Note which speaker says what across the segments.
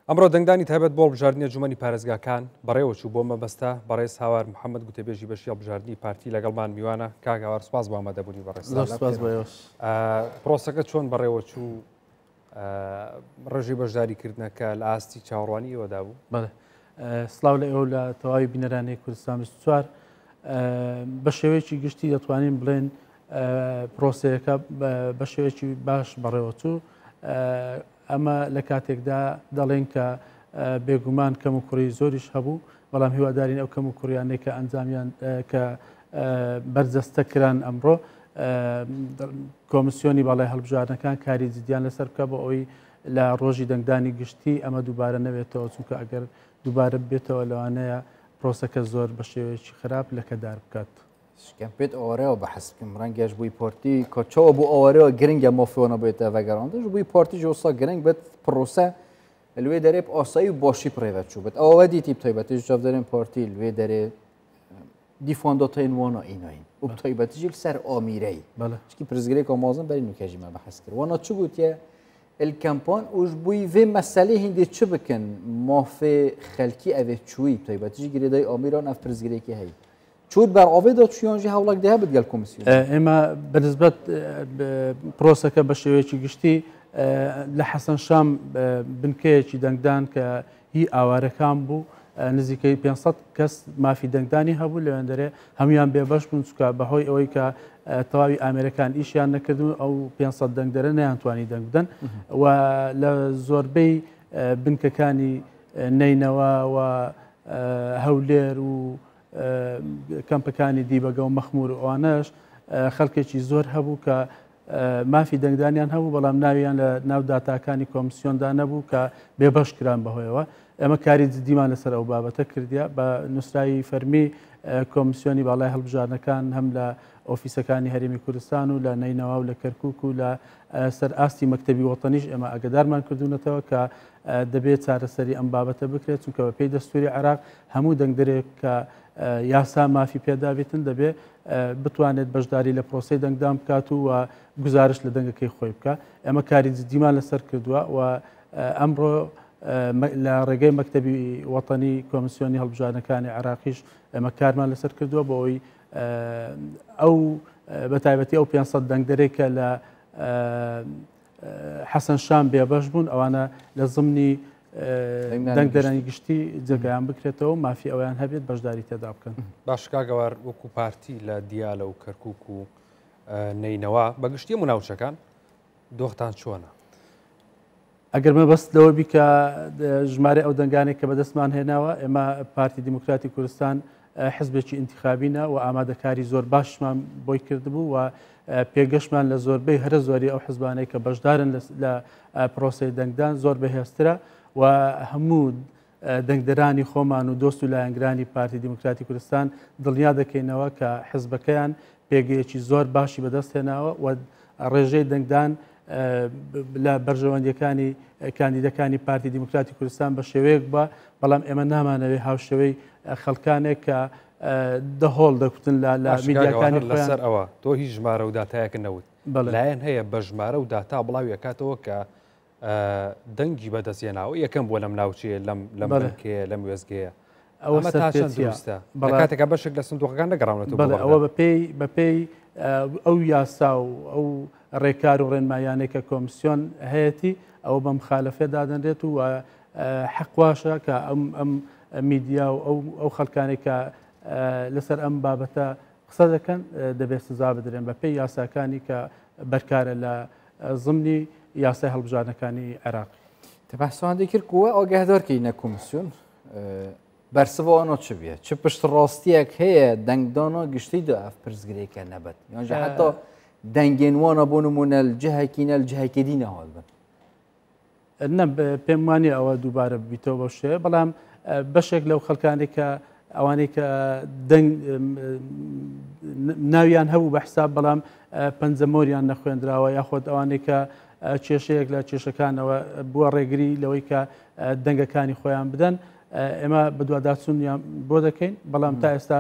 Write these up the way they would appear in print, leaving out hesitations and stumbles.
Speaker 1: ئەمڕۆ دەنگدانی تایبەت بۆ هەڵبژاردنی ئەنجومەنی پارێزگاکان بەڕێوەچوو، بۆ مەبەستە بەڕێز هاوار محەممەد گوتەبێژی بەشی هەڵبژاردنی پارتی لەگەڵمان میوانە. کاک هاوار سپاس بۆ ئامادەبوونی بەڕێز.
Speaker 2: زۆر سپاس بۆ ئێوەش.
Speaker 1: پرۆسەکە چۆن بەڕێوەچوو؟ ڕێژەی بەشداریکردنەکە لە ئاستی چاوەڕوانی ئێوەدا بوو؟
Speaker 2: بەڵێ سڵاو لە ئێوە لە تەواوی بینەرانی کوردستان 24. بە شێوەیەکی گشتی دەتوانین بڵێن پرۆسەیەکە بە شێوەیەکی باش بەڕێوەچوو. ئەمە لە کاتێکدا دەڵێن کە بێگومان کەم و کوڕی زۆریش هەبوو، بەڵام هیوادارین ئەو کەم و کوڕیانەی کە ئەنجامیان کە بەرجەستە کران ئەمڕۆ کۆمسیۆنی باڵای هەڵبژاردنەکان کاری جدیان لەسەر بکە بۆ ئەوەی لە ڕۆژی دەنگدانی گشتی ئەمە دووبارە نەبێتەوە، چونکە ئەگەر دووبارە بێتەوە لەوانەیە پرۆسەکە زۆر بە شێوەیەکی خراپ لەکەدار بکات.
Speaker 3: شکم پێت ئاوارەوە بەحس بکەم ڕەنگەش بووی پارتی کە چاوە بۆ ئاوارەوە گرنگە مافیۆنە بێتە ڤەگەڕاندش بووی پارتی جۆسا گرنگ بێت پرۆسە لێ دەرێ ئاسایی و باشی پرێوە چوو بێت ئەوە دیتی تایبەتیش جاودەرێن پارتی لێ دەرێ دیفاندۆتەین وانە ئیناین و تایبەتیژ سەر ئامیرەی چکی پرسگرێک مازن بەری نوکەژیمە بەحس کرد وانە چ گوتیە الکەمپان ئوش بووی vê meselê hîndê çi bikin mafê xelkî evê çûyî taybetî girêdayî amîran ev pirsgirêkê heye چوت بەر ئاوێدا چویان ژی هەوڵک دەهە بگەل کۆمسیۆن.
Speaker 2: ئێمە بەنسبەت پرۆسەکە بە شێوەیەکی گشتی لە حەسەن شام بنکەیەکی دەنگدان کە هی ئاوارەکان بوو نزیکەی 500 کەس مافی دەنگدانی هەبوو لەوێندەرێ هەمویان بێبەش بوون، چونکە بەهۆی ئەوەی کە تەواوی ئامێرەکان ئیشیان نەکردن ئەو 500 دەنگدەرە نەیانتوانی دەنگ بدەن و لە زۆربەی بنکەکانی نەینەوە و هەولێر و کەمپەکانی دیبەگە و مەخمور و ئەوانەش خەڵکێکی زۆر هەبوو کە مافی دەنگدانیان هەبوو، بەڵام ناویان لە ناو داتاکانی کۆمسیۆندا نەبوو کە بێبەش کران بەهۆیەوە. ئێمە کاری جدیمان لەسەر ئەو بابەتە کردیا بە نووسراوی فەرمی کۆمسیۆنی باڵای هەڵبژاردنەکان هەم لە ئۆفیسەکانی هەرێمی کوردستان و لە نەینەوا و لە کەرکک و لە سەر ئاستی مەکتەبی وەتەنیش ئێمە ئەگەدارمان کردوونەتەوە کە دەبێت چارەسەری ئەم بابەتە بکرێت، چونکە بە پێی دەستوری عێراق هەموو دەنگدەرێک کە یاسا مافی پێدابێتن دەبێت بتوانێت بەشداری لە پرۆسەی دەنگدان بکات و گزارش لە دەنگەکەی خۆی بکات. ئێمە کاری جدیمان لەسەر کردووە و ئەمڕۆ لە ڕێگەی مەکتەبی وەتەنی کۆمسیۆنی هەڵبژاردنەکانی عێراقیش ئێمە کارمان لەسەر کردووە بۆ ئەوەی ئەو بە تایبەتی ئەو 500 دەنگدەرێک کە لە حەسەن شام بێبەش بوون ئەوانە لە زمنی دەنگدەرانی گشتی جێگایان بکرێتەوە و مافی ئەویان هەبێت بەشداری تێدا بکەن.
Speaker 1: باش کاگەوار وەکو پارتی لە دیالە و کەرکک و نەینەوا بەگشتی هەموو ناوچەکان دۆختان چۆنە؟
Speaker 2: ئەگەر مەبەست لەوە بی کە ژمارە ئەو دەنگانێک کە بەدەستمان هێناوە، ئێمە پارتی دیموکراتی کوردستان حزبێکی ئینتخابینە و ئامادەکاری زۆر باشمان بۆی کردبوو و پێگەشمان لە زۆربەی هەرە زۆری ئەو حزبانەی کە بەشدارن لە پرۆسەی دەنگدان زۆر بەهێزترە و هەموو دەنگدەرانی خۆمان و دۆست و لایەنگرانی پارتی دیموکراتی کوردستان دڵنیا دەکەینەوە کە حزبەکەیان پێگەیەکی زۆر باشی بەدەست هێناوە و ڕێژەی دەنگدان لە بەرژەوەندیەکانی کاندیدەکانی پارتی دیموکراتی کوردستان بە شێوەیەک بە، بەڵام ئێمە نامانەوێت هاوشێوەی خەڵکانێک کە دەهۆڵ دەکوتن لە میدیاکانی
Speaker 1: لەسەر ئەوە تۆ هیچ ژمارە و داتایەکە نەوت. لایەن هەیە بە ژمارە و داتا بڵاویەکاتەوە کە دەنگی بەدەستهێناوە یەکەم بووە لەم ناوچەیە لەم لەم بنکەیە لەم وێستگەیە.
Speaker 2: ئەوە
Speaker 1: ئەمە تا چەند دروستە؟ لە کاتێکا بەشێک لە سندوقەکان نەگەڕاونەتەوە بۆ
Speaker 2: بەڵێ، ئەوە بەپێی ئەو یاسا و ئەو ڕێکار و ڕێنماییانەی کە کۆمسیۆن هەیەتی ئەوە بە مخالفە دادەنرێت و حەق واشە کە ئەم میدیا و ئەو خەڵکانێک کە لەسەر ئەم بابەتە قسە دەکەن دەبێت سزا بدرێن بەپێی یاساکانی کە بەرکارە لە زمنی یاسای هەڵبژاردنەکانی عێراق.
Speaker 3: تەبەحسان کرد کووە ئاگەهدار کەینە کۆمسیۆن بەرسڤ چ بێ چ پشت ڕاستیەک هەیە دەنگدانە گشتی دا ئەف پرسگرێکە نەبێت یانژە حتا دەنگێن وانە بۆ نمونە جهەکینە جهەکی دی نەهات بن.
Speaker 2: نە پێم وانە ئەوە دووبارە ببیتەوە بەو شێوەیە، بەڵام بەشێک لەو خەڵکانێک کە ئەوانەی کە دەنگ ناویان هەبوو بە حساب بەڵام پەنجەمۆریان نەخوێندراوە، یاخۆت ئەوانەی کە کێشەیەک لە کێشەکانەوە بووە ڕێگری لەوەی کە دەنگەکانی خۆیان بدەن، ئێمە بەدواداچوونیان بۆ دەکەین، بەڵام تا ئێستا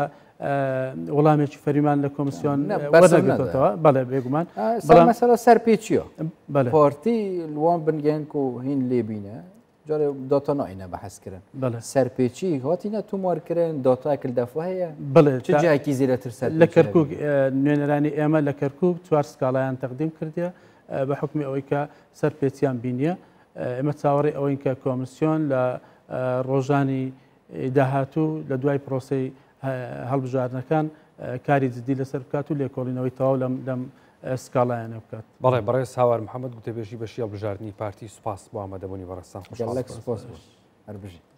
Speaker 2: وەڵامێکی فەرمیمان لە کۆمسیۆن وەرنەگرتووەتەوە. بەڵێ بێگومان.
Speaker 3: بەڵام مەسەلە سەرپێچیە. پارتی لوان بنگەن و هین لێبینە جارێ داتا ناینە بەحس کرن سەرپێچی هاتینە تومار کرن داتایەک دەفە هەیە
Speaker 2: بڵێ
Speaker 3: چ جایەکی زیرەتر سەر
Speaker 2: لە کەرکک نوێنەرانی ئێمە لە کەرکک چوار سکاڵایان تەقدیم کردیە بە حکمی ئەوەی کە سەرپێچیان بینیە ئێمە چاوەڕێی ئەوەین کە کۆمسیۆن لە ڕۆژانی داهاتوو لە دوای پرۆسەی هەڵبژاردنەکان کاری جدی لەسەر بکات و لێکۆڵینەوەی تەواو لەم لەم سکاڵایانە بکات.
Speaker 1: بەڵێ بەڕێز هاوار محەمەد گوتەبێژی بەشی هەڵبژاردنی پارتی سوپاس بۆ ئامادەبوونی بەڕێزتان خۆشحاڵ.
Speaker 3: گەلەک سوپاس بۆ هەر بژیت.